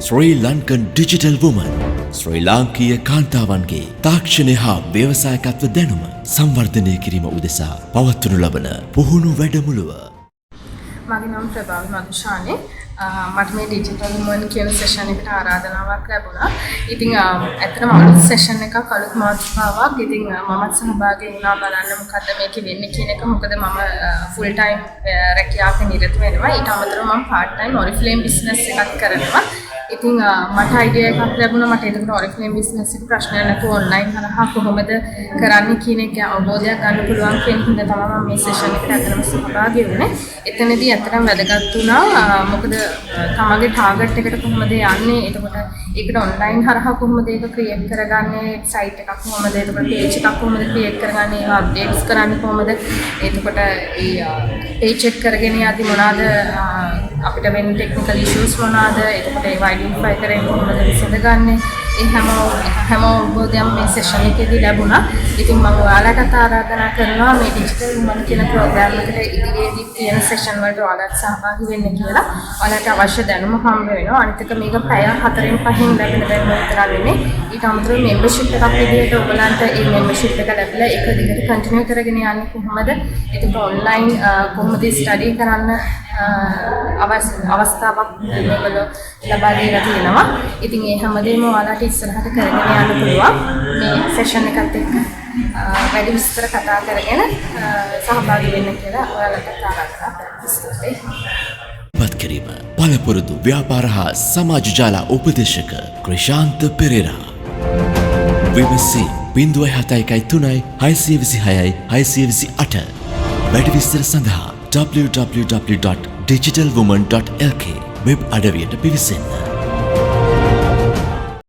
ශ්‍රී Lankan digital woman, ශ්‍රී ලාංකීය කාන්තාවන්ගේ තාක්ෂණය හා ව්‍යවසායකත්ව දැනුම සංවර්ධනය කිරීම උදෙසා පවත්වනු ලබන පුහුණු වැඩමුළුව. මගේ නම ප්‍රභාවි මදුෂානි. මට මේ ඩිජිටල් වුමන් කියන සෙෂන් එකට ආරාධනාවක් ලැබුණා. ඉතින් ඇත්තටම අලුත් සෙෂන් එකක්, අලුත් මාතෘකාවක්. ඉතින් මමත් සහභාගී වුණා බලන්න මොකද්ද මේකේ වෙන්නේ කියන එක. මොකද මම ෆුල් ටයිම් රැකියාවක නිරත වෙනවා. ඊට අමතරව මම පාර්ට් ටයිම් ඔරිෆ්ලේම් බිස්නස් එකක් කරනවා. ඉතින් මට අයිඩියා එකක් ලැබුණා. මට එතකොට ඔරිෆ්ලේම් බිස්නස් එක ප්‍රශ්නයක් නැතුව ඔන්ලයින් හරහා කොහොමද කරන්නේ කියන එක අවබෝධයක් ගන්න පුළුවන් කියන හින්දා තමයි මම මේ සෙෂන් එකට ඇත්තටම සහභාගී වුණේ. එතනදී ඇත්තටම වැදගත් වුණා. මොකද තමන්ගේ ටාගට් එකට කොහොමද යන්නේ, එතකොට ඒකට ඔන්ලයින් හරහා කොහොමද ඒක ක්‍රියේට් කරගන්නේ, සයිට් එකක් කොහොමද, එතකොට පේජ් එකක් කොහොමද ක්‍රියේට් කරගන්නේ, ඒවා අප්ඩේට්ස් කරන්නේ කොහොමද, එතකොට ඒ පේජ් එක කරගෙන යද්දි මොනවාද අපිට වෙන ටෙක්නිකල් ඉෂුස් මොනවාද, එතකොට ඒවා අයිඩෙන්ටිෆයි කරගෙන කොහොමද විසඳගන්නේ, ඒ හැම හැම අවබෝධයක්ම මේ සෙෂන් එකේදී ලැබුණා. ඉතින් මම ඔයාලටත් ආරාධනා කරනවා මේ ඩිජිටල් වුමන් කියන ප්‍රෝග්‍රෑම් එකට ඉදිරියේදී තියෙන සෙෂන් වලට ඔයාලත් සහභාගී වෙන්න කියලා. ඔයාලට අවශ්‍ය දැනුම හම්බ වෙනවා. අනිත් එක මේක පැය 4න් 5න් ලැබෙන දැනුම විතරක් නෙමෙයි. ඊට අමතරව මෙම්බර්ෂිප් එකක් විදිහට ඔයගලන්ට ඒ මෙම්බර්ෂිප් එක ලැබිලා ඒක දිගට කන්ටිනියු කරගෙන යන්නේ කොහොමද? එතකොට ඔන්ලයින් කොහොමද ස්ටඩි කරන්න අවස්ථාවක් මේගොල්ලෝ ලබා දීලා තියෙනවා. ඉතින් ඒ හැමදේම ඔයාලට ඉස්සරහට කරගෙන යන්න පුළුවන්. මේ සෙෂන් එකත් එක්ක වැඩි විස්තර කතා කරගෙන සහභාගී වෙන්න කියලා ඔයාලට ආරාධනා කරනවා. ස්තුතියි. පත් කිරීම පළපුරුදු ව්‍යාපාර හා සමාජ ජාලා උපදේශක ක්‍රිෂාන්ත පෙරේරා. විමසීම් 071 3 626 628. වැඩි විස්තර සඳහා www.digitalwoman.lk web අඩවියට පිවිසෙන්න.